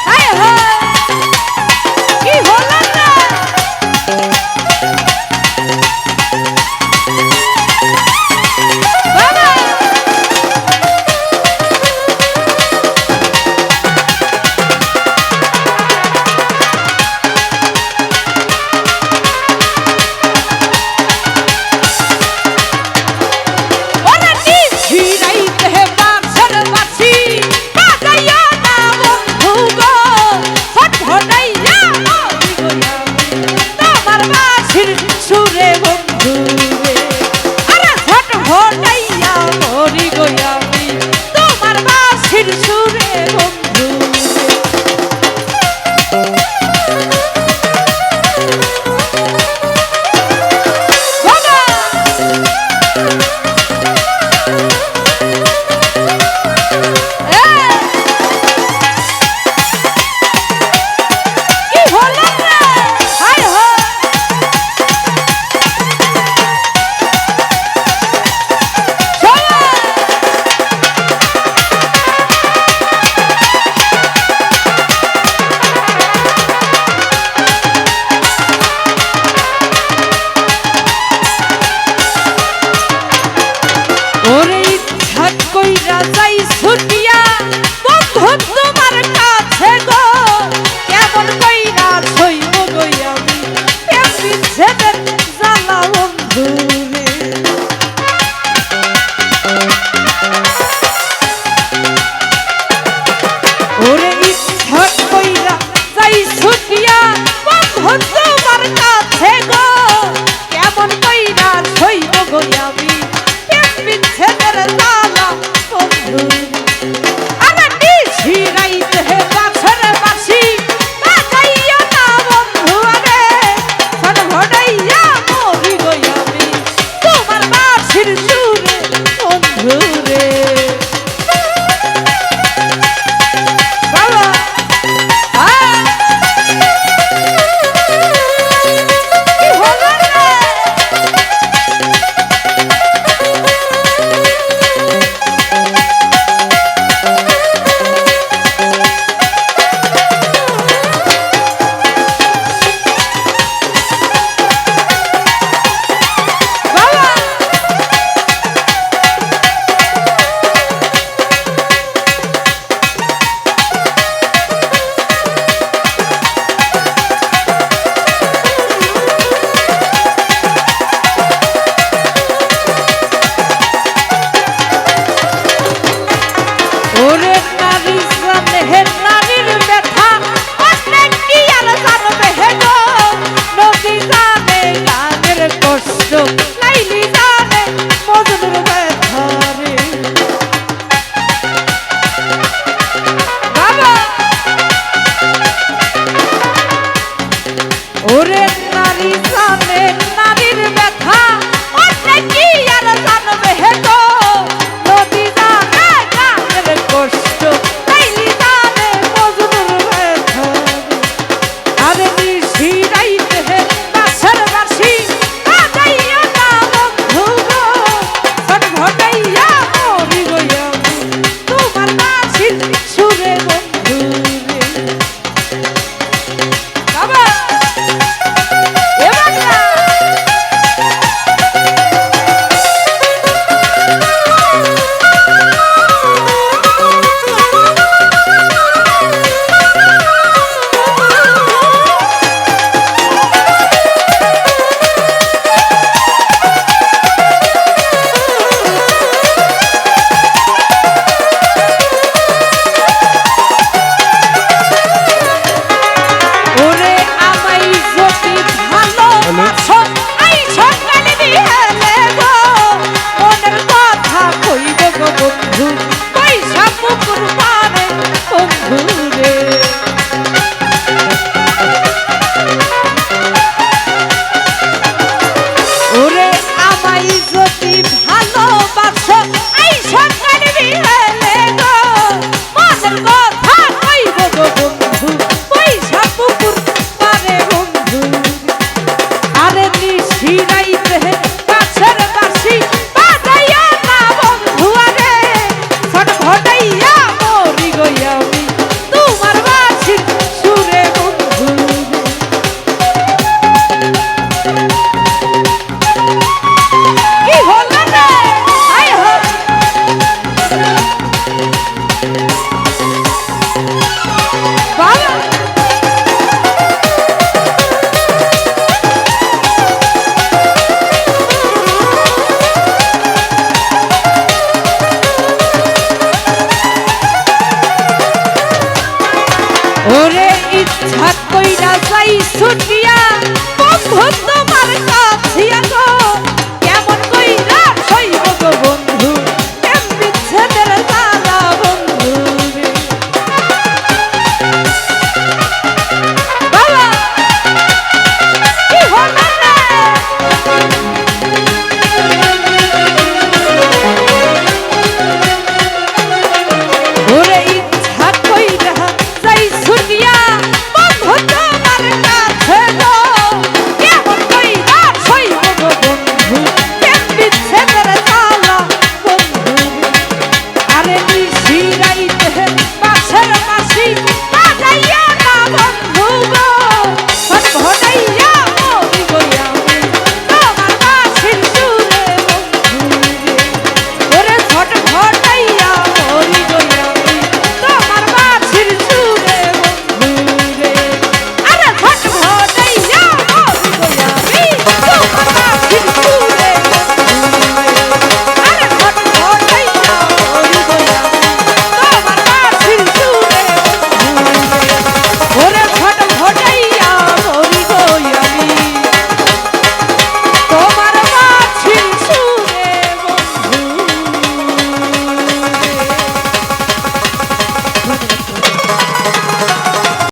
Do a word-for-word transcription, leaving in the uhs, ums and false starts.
হায় হায়, কি হলো রে? বাবা! ওরে নিশি রাইতে বাঁশর বাঁশি বাজাইও না বন্ধু গো, ছটফটাইয়া মরি গো আমি তোমার বাঁশির সুরে বন্ধু রে। আরে ছটফটাইয়া মরি গো আমি তোমার বাঁশির সুরে বন্ধু রে। বাবা! এ! কি হলো রে? হায় হায়! চলো! ওরে ইচ্ছা কইরা যাই ছুটিয়া বন্ধু তোমার কাছে গো, কেমন কইরা সইব গো আমি প্রেম বিচ্ছেদের জ্বালা বন্ধু রে। ওরে ইচ্ছা কইরা যাই ছুটিয়া বন্ধু তোমার কাছে গো, কেমন কইরা সইব গো আমি প্রেম বিচ্ছেদের জ্বালা বন্ধু। আরে নিশি রাইতে বাঁশর বাঁশি বাজাইও না বন্ধু আরে, ছটফটাইয়া মরি গো আমি তোমার বাঁশির সুরে বন্ধু রে। বাবা, আ, কি হলো রে? ছুটিয়া বন্ধুত্ব